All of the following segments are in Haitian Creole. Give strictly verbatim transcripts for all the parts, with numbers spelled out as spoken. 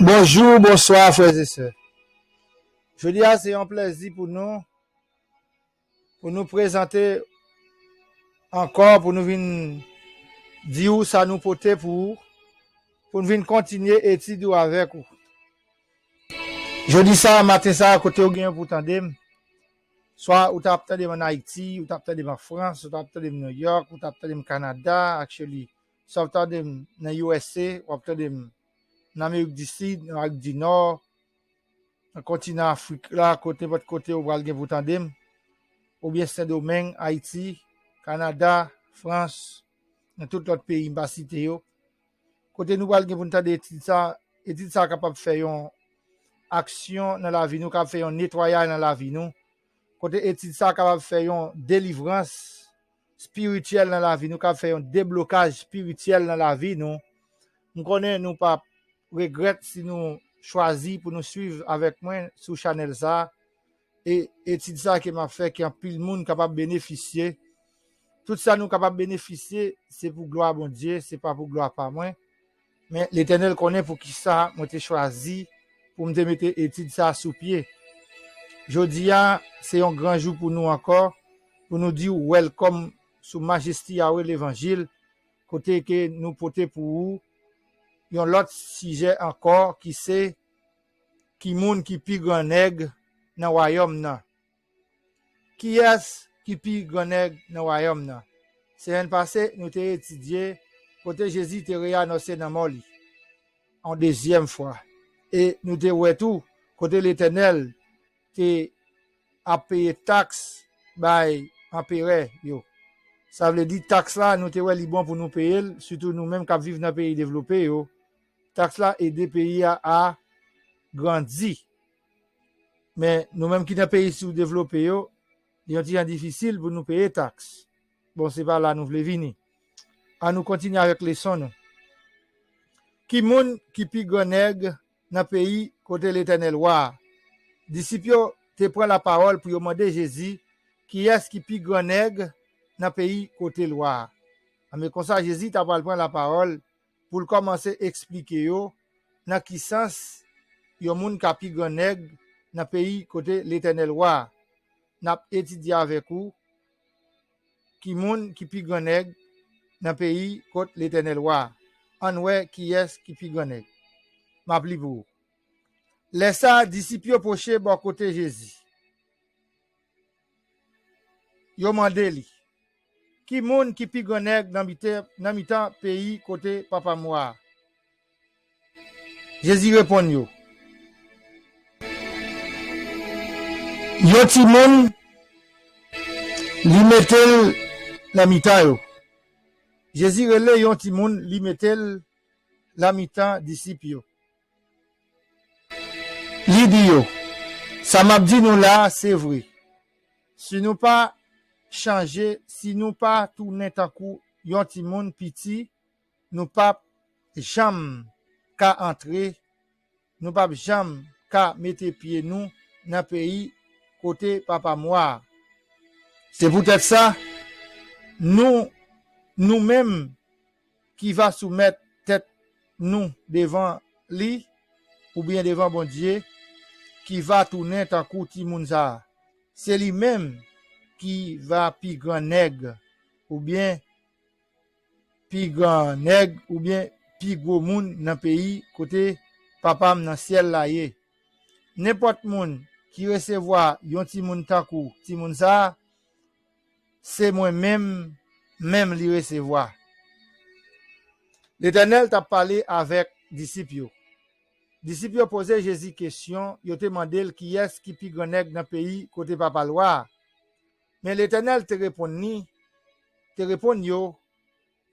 Bonjou, bonswa, frè e sè. Jodi a, se yon plèzi pou nou, pou nou prezante ankò, pou nou vin di ou sa nou pote pou ou, pou nou vin kontinye etid ou avèk ou. Jodi sa, maten sa, kote ou gen pou tande m, swa ou t ap tande m ann Ayiti, ou t ap tande m an Frans, ou t ap tande m Nouyòk, ou t ap tande m Kanada, actually, swa w tande m nan U S A, w ap tande m nan Amerik di Sid, nan Amerik di Nò, nan kontinan Afrik la, kote nenpòt kote ou pral gen pou tande m, oubyen Sendomeng, Ayiti, Kanada, Frans, nan tout lòt peyi m pa site yo. Kote nou pral gen pou n tande etid sa, etid sa kapab fè yon aksyon nan lavi nou, kapab fè yon netwayaj nan lavi nou. Kote etid sa kapab fè yon delivrans espirityèl nan lavi nou, kapab fè yon deblokaj espirityèl nan lavi nou. M konnen nou p ap regrèt si nou chwazi pou nou swiv avèk mwen sou chanèl sa. E etid sa ke m ap fè, ke anpil moun kapab benefisye. Tout sa nou kapab benefisye, se pou glwa Bondye, se pa pou glwa pa mwen. Men Letènèl konnen poukisa mwen te chwazi pou m te mete etid sa sou pye. Jodi a, se yon gran jou pou nou ankò, pou nou di w welcome sou Majesty Yahweh Levanjil, kote ke nou pote pou ou yon lòt sijè ankò, ki se, ki moun ki pi gran nèg nan wayòm nan? Kiyès ki pi gran nèg nan wayòm nan? Semèn pase, nou te etidye kote Jezi te reyanose nan mò li yon dezyèm fwa. E nou te wè tou kote Letènèl te ap peye taks bay anperè yo. Sa vle di, taks la, nou te wè li bon pou nou peye l, sitou nou menm k ap viv nan peyi devlope yo. Taks la ede peyi a, a grandi. Men nou menm ki nan peyi soudevlope yo, li yon ti jan difisil pou nou peye taks. Bon, se pa la nou vle vini. An nou kontinye avèk leson nou. Ki moun ki pi gran nèg nan peyi kote Letènèl wa a? Disip yo te pran lapawòl pou yo mande Jezi kiyès ki pi gran nèg nan peyi kote l wa a. Anben, konsa, Jezi ta pral pran lapawòl pou l kòmanse eksplike yo nan ki sans yon moun ka pi gran nèg nan peyi kote Letènèl wa a. N ap etidye avèk ou ki moun ki pi gran nèg nan peyi kot Letènèl wa a. Ann wè kiyès ki pi gran nèg. M ap li pou ou. Lè sa a, disip yo pwoche bò kote Jezi. Yo mande li, ki moun ki pi gran nèg nan mite-, nan mitan peyi kote papa m wa a? Jezi reponn yo, yon timoun, li mete l nan mitan yo. Jezi rele yon timoun, li mete l nan mitan disip yo. Li di yo, sa m ap di nou la a, se vre. Si nou pa chanje, si nou pa tounen tankou yon timoun piti, nou p ap janm ka antre, nou p ap janm ka mete pye nou nan peyi kote papa m wa a. Se poutèt sa, nou, nou menm ki va soumèt tèt nou devan li, oubyen devan Bondye, ki va tounen tankou timoun sa a. Se li menm ki va pi gran nèg, oubyen pi gran nèg, oubyen pi gwo moun nan peyi kote papa m nan syèl la ye. Nenpòt moun ki resevwa yon timoun tankou timoun sa a, se mwen menm, menm li resevwa. Letènèl t ap pale avèk disip yo. Disip yo poze Jezi kesyon, yo te mande l kiyès ki pi gran nèg nan peyi kote papa l wa a. Men Letènèl te reponn li, te reponn yo,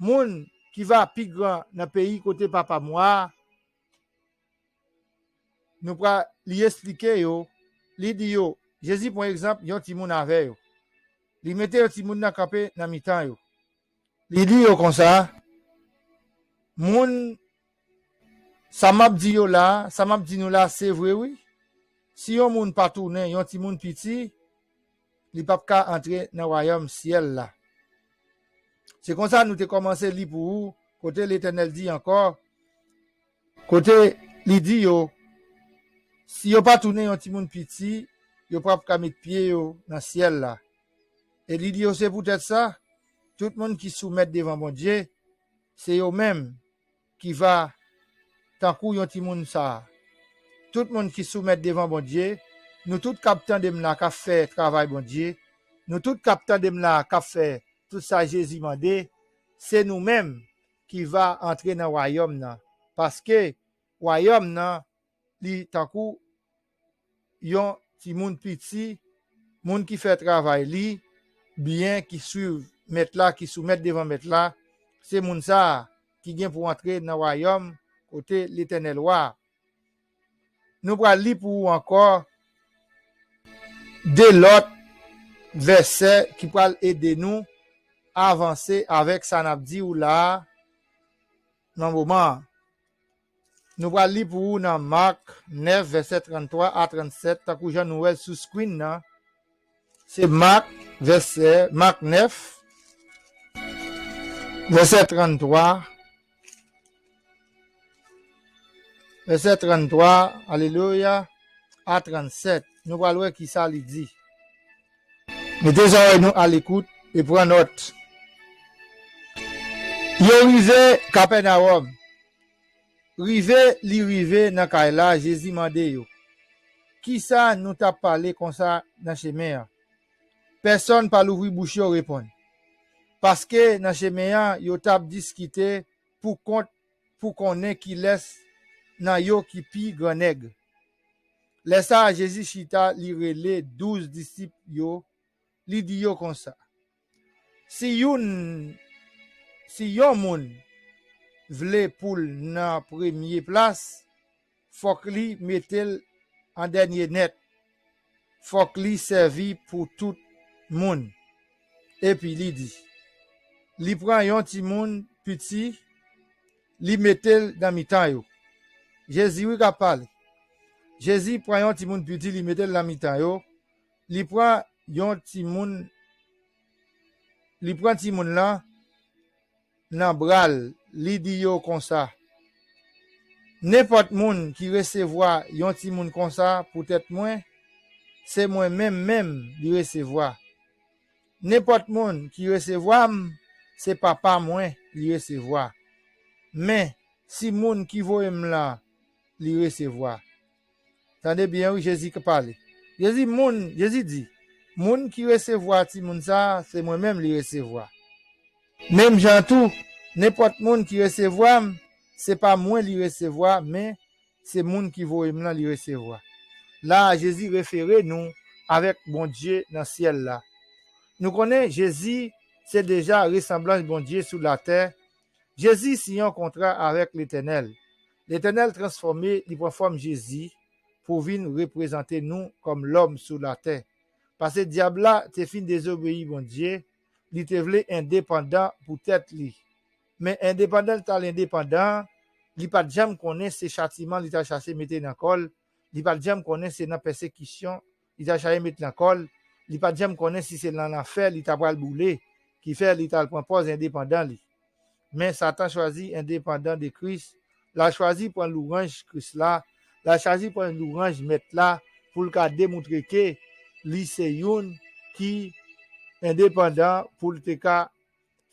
moun ki va pi gran nan peyi kote papa m wa a, nou pral, li eksplike yo, li di yo, Jezi pran egzanp yon timoun avè yo. Li mete yon timoun nan kanpe nan mitan yo. Li di yo konsa, moun, sa m ap di yo la, sa m ap di nou la, se vre wi. Si yon moun pa tounen yon timoun piti, li p ap ka antre nan wayòm syèl la. Se konsa nou te kòmanse li pou ou, kote Letènèl di ankò, kote Li di yo, si yo pa tounen yon timoun piti, yo p ap ka met pye yo nan syèl la. E li di yo, se poutèt sa, tout moun ki soumèt devan Bondye, se yo menm ki va tankou yon timoun sa a. Tout moun ki soumèt devan Bondye, nou tout k ap tande m la k ap fè travay Bondye, nou tout k ap tande m la k ap fè tout sa Jezi mande, se nou menm ki va antre nan wayòm nan. Paske wayòm nan, li tankou yon timoun piti, moun ki fè travay li byen, ki swiv mèt la, ki soumèt devan mèt la, se moun sa a ki gen pou antre nan wayòm kote Letènèl wa a. Nou pral li pou ou ankò de lòt vèsè ki pral ede nou avanse avèk sa n ap di ou la a nan moman an. Nou pral li pou ou nan Mak nèf, vèsè tranntwa a trannsèt, tankou jan nou wè l sou screen nan. Se Mak, vèsè, Mak nèf, vèsè tranntwa, vèsè tranntwa, alelouya, a trannsèt. Nou pral wè ki sa li di. Mete zòrèy nou alekout e pran nòt. Yo rive Kapènawòm. Rive li rive nan kay la, Jezi mande yo, ki sa nou t ap pale konsa nan chemen an? Pèsonn pa louvri bouch yo reponn. Paske nan chemen an, yo t ap diskite pou kont pou konnen kilès nan yo ki pi grannèg. Lè sa a, Jezi chita, li rele douz disip yo, li di yo konsa, si youn, si yon moun vle pou l nan premye plas, fòk li mete l an dènye nèt. Fòk li sèvi pou tout moun. Epi li di, li pran yon timoun piti, li mete l nan mitan yo. Jezi wi k ap pale. Jezi pran yon timoun piti, li mete l nan mitan yo. Li pran yon timoun, li pran timoun lan nan bra l, li di yo konsa, nenpòt moun ki resevwa yon timoun konsa poutèt mwen, se mwen menm menm li resevwa. Nenpòt moun ki resevwa m, se Papa mwen li resevwa. Men, si moun ki voye m lan li resevwa. Tande byen wi, Jezi k pale. Jezi moun, Jezi di, moun ki resevwa timoun sa a, se mwen menm li resevwa. Menm jan tou, nenpòt moun ki resevwa m, se pa mwen li resevwa, men se moun ki voye m lan li resevwa. La a, Jezi refere nou avèk Bondye nan syèl la. Nou konnen Jezi se deja resanblans Bondye sou latè. Jezi siyen yon kontra avèk Letènèl. Letènèl transfòme, li pran fòm Jezi pou vin reprezante nou kòm lòm sou latè. Paske dyab la te fin dezobeyi Bondye, li te vle endepandan pou tèt li. Men endepandan l t al endepandan, li pa t janm konnen se chatiman li t al chache mete nan kò l, li pa t janm konnen se nan pèsekisyon li t al chache met nan kò l, li pa t janm konnen si se nan lanfè li t apral boule, ki fè li t al pran pòz endepandan li. Men Satan chwazi endepandan de Kris, l al chwazi pran louwanj Kris la, l al chwazi pran louwanj Mèt la, pou l ka demontre ke li se youn ki endepandan, pou l te ka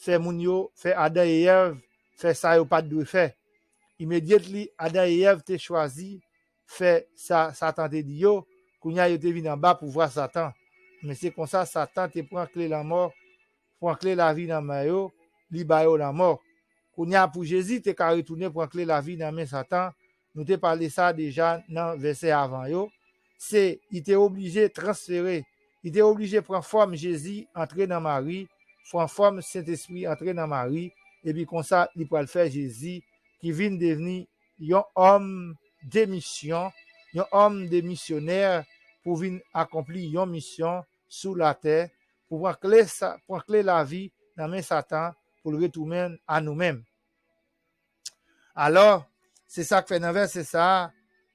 fè moun yo, fè Adan e Èv fè sa yo pa t dwe fè. Immediately, Adan e Èv te chwazi fè sa Satan te di yo, kounye a yo te vin anba pouvwa Satan. Men se konsa Satan te pran kle lanmò, pran kle lavi nan men yo, li ba yo lanmò. Kounye a pou Jezi te ka retounen pran kle lavi nan men Satan, nou te pale sa deja nan vèsè avan yo, se, li te oblije transfere, li te oblije pran fòm Jezi antre nan Mari, pran fòm Sentespri antre nan Mari, epi konsa li pral fè Jezi ki vin devni yon òm de misyon, yon òm de misyonè pou vin akonpli yon misyon sou latè, pou pran kle sa, pran kle lavi nan men Satan pou l retounen a nou menm. Alò, se sa k fè nan vèsè sa a,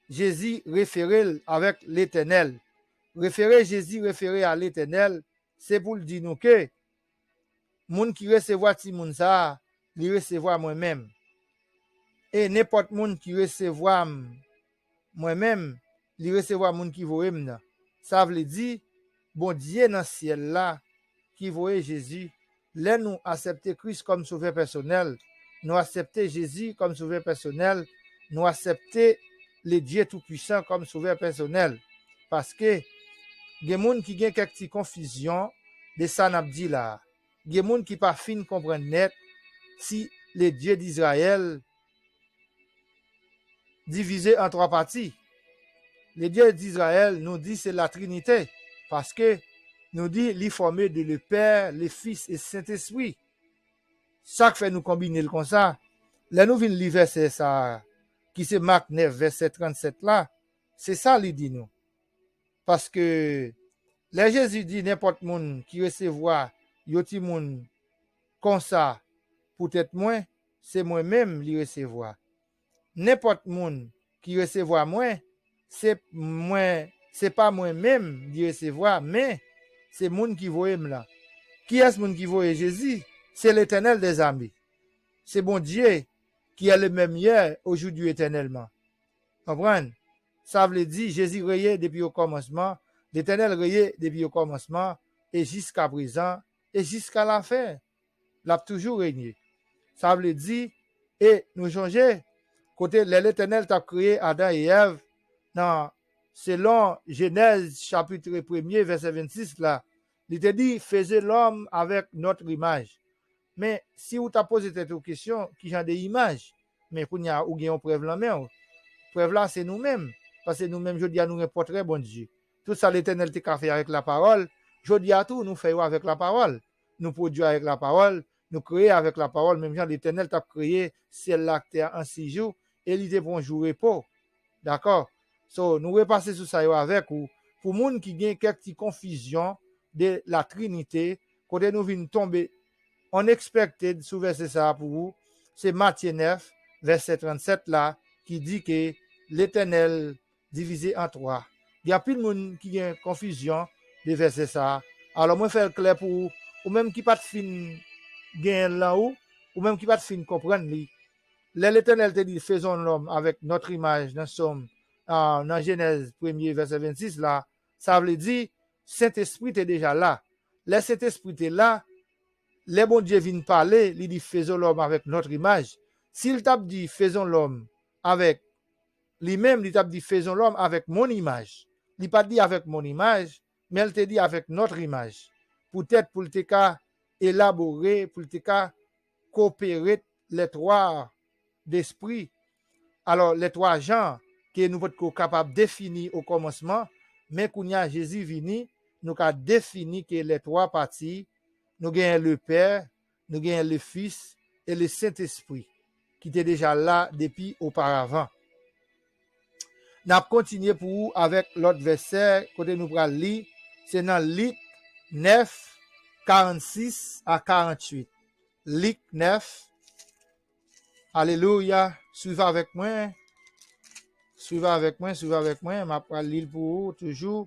Jezi refere l avèk Letènèl. Refere Jezi refere a Letènèl, se pou l di nou ke moun ki resevwa timoun sa a, li resevwa mwen menm. E nenpòt moun ki resevwa m mwen menm, li resevwa moun ki voye m nan. Sa vle di, Bondye nan syèl la ki voye Jezi. Lè nou aksepte Kris kòm Sovè pèsonèl, nou aksepte Jezi kòm Sovè pèsonèl, nou aksepte le Dye Toupisan kòm Sovè pèsonèl. Paske gen moun ki gen kèk ti konfizyon de sa n ap di la a. Gen moun ki pa fin konprann nèt si le Dye d'Izrayèl divize an twa pati. Le Dye d'Izrayèl, nou di se la Trinite, paske nou di li fòme de le Pè, le Fis e Sentespri. Sa k fè nou konbine l konsa, lè nou vin li vèsè sa a, ki se Mak nèf, vèsè trannsèt la, se sa li di nou. Paske lè Jezi di, nenpòt moun ki resevwa yon timoun konsa poutèt mwen, se mwen menm li resevwa. Nenpòt moun ki resevwa mwen, se mwen, se pa mwen menm li resevwa, men se moun ki voye m lan. Kiyès moun ki voye Jezi? Se Letènèl dèzame. Se Bondye ki est le même hier, aujourd'hui, éternellement. Konprann? Sa vle di, Jezi reye depi okòmansman, Letènèl reye depi okòmansman, e jiska prezan, e jiska lafen. L ap toujou renye. Sa vle di, e nou chonje, kote lè Letènèl t ap kreye Adan e Èv, nan, selon Jenèz chapit premye, vèsè vennsis la, li te di, faisez l'homme avec notre image. Men, si ou ta poze tèt ou kesyon, ki jan de imaj? Men kounye a, ou gen yon prèv nan men w. Prèv la, se nou menm. Paske nou menm, jodi a, nou gen pòtrè Bondye. Tout sa Letènèl te ka fè avèk lapawòl, jodi a tou, nou fè yo avèk lapawòl. Nou pwodui avèk lapawòl, nou kreye avèk lapawòl, menm jan Letènèl t ap kreye syèl la ak tè a an sis jou, e li te pran jou repo. Dakò? So, nou repase sou sa yo avèk ou. Pou moun ki gen kèk ti konfizyon de la Trinite, kote nou vin tonbe unexpected sou vèsè sa a pou ou, se Matye nèf, vèsè trannsèt la, ki di ke Letènèl divize an twa. Gen anpil moun ki gen konfizyon de vèsè sa a. Alò, mwen fè l klè pou ou, ou menm ki pa t fin genyen l nan ou, ou menm ki pa t fin konprann li. Lè Letènèl te di, faisons l'homme avec notre image, nan Sòm, ah, nan Jenèz premye, vèsè vennsis la, sa vle di, Sentespri te deja la. Lè Sentespri te la, lè Bondye vin pale, li di, faisons l'homme avec notre image. Si l t ap di, faisons l'homme avec li menm, li t ap di, faisons l'homme avec mon image. Li pa t di, avec mon image, men l te di, avec notre image. Poutèt pou l te ka elabore, pou l te ka kopere les trois esprits. Alò, les trois jan ke nou potko kapab defini okòmansman, men kounye a Jezi vini, nou ka defini ke les trois pati, nou genyen le Pè, nou genyen le Fis e le Sentespri, ki te deja la depi oparavan. N ap kontinye pou ou avèk lòt vèsè kote nou pral li, se nan Lik nèf, karannsis a karannwit. Lik nèf. Alelouya. Swiv avèk mwen. Swiv avèk mwen, swiv avèk mwen. M ap pral li l pou ou toujou.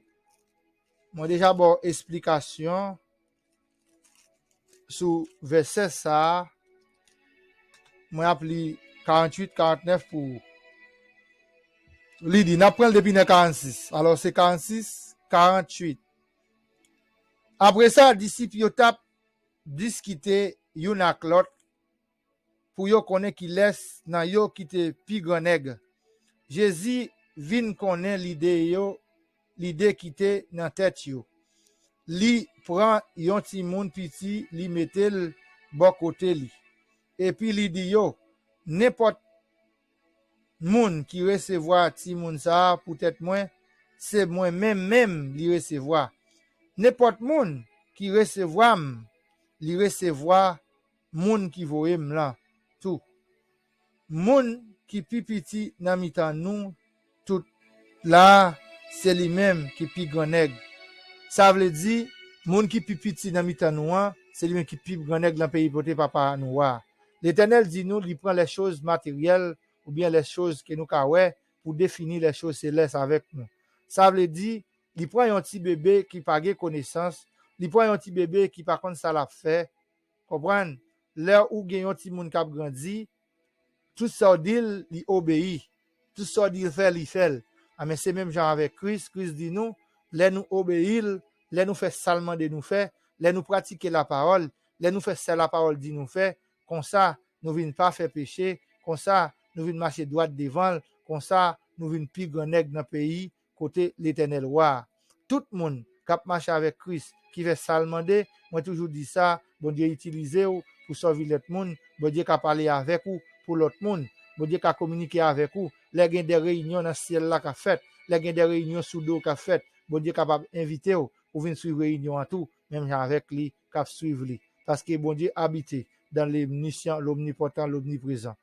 Mwen deja ba w esplikasyon sou vèsè sa a. Mwen ap li karannwit, karannèf pou ou. Li di, n ap pran l depi nan karannsis. Alò, se karannsis, karannwit. Apre sa, disip yo t ap diskite youn ak lòt pou yo konnen kilès nan yo ki te pi grannèg. Jezi vin konnen lide yo, lide ki te nan tèt yo. Li pran yon timoun piti, li mete l bò kote li. Epi li di yo, nenpòt moun ki resevwa timoun sa a poutèt mwen, se mwen menm menm li resevwa. Nenpòt moun ki resevwa m, li resevwa moun ki voye m lan tou. Moun ki pi piti nan mitan nou tout la a, se li menm ki pi grannèg. Sa vle di, moun ki pi piti nan mitan nou an, se li menm ki pi grannèg nan peyi pote Papa nou a. Letènèl di nou, li pran les choses matérielles oubyen les choses ke nou ka wè pou defini les choses célestes avèk nou. Sa vle di, li pran yon ti bebe ki pa gen konesans, li pran yon ti bebe ki pa konn sa l ap fè. Konprann? Lè ou gen yon timoun k ap grandi, tout sa w di l, li obeyi. Tout sa w di l fè, li fè l. Anben, se menm jan avèk Kris, Kris di nou, lè nou obeyi l, lè nou fè sa l mande nou fè, lè nou pratike lapawòl, lè nou fè sa lapawòl di nou fè, konsa, nou vin pa fè peche, konsa, nou vin mache dwat devan l, konsa, nou vin pi gran nèg nan peyi kote Letènèl wa a. Tout moun k ap mache avèk Kris, ki fè sa l mande, mwen toujou di sa, Bondye itilize w pou sèvi lòt moun, Bondye ka pale avèk ou pou lòt moun, Bondye ka kominike avèk ou. Lè gen de reyinyon nan syèl la k ap fèt, lè gen de reyinyon sou do w k ap fèt, Bondye kapab envite w pou vin swiv reyinyon an tou, menm jan avèk li k ap swiv li. Paske Bondye abite dans l'omniscient, l'omnipotent, l'omniprezan.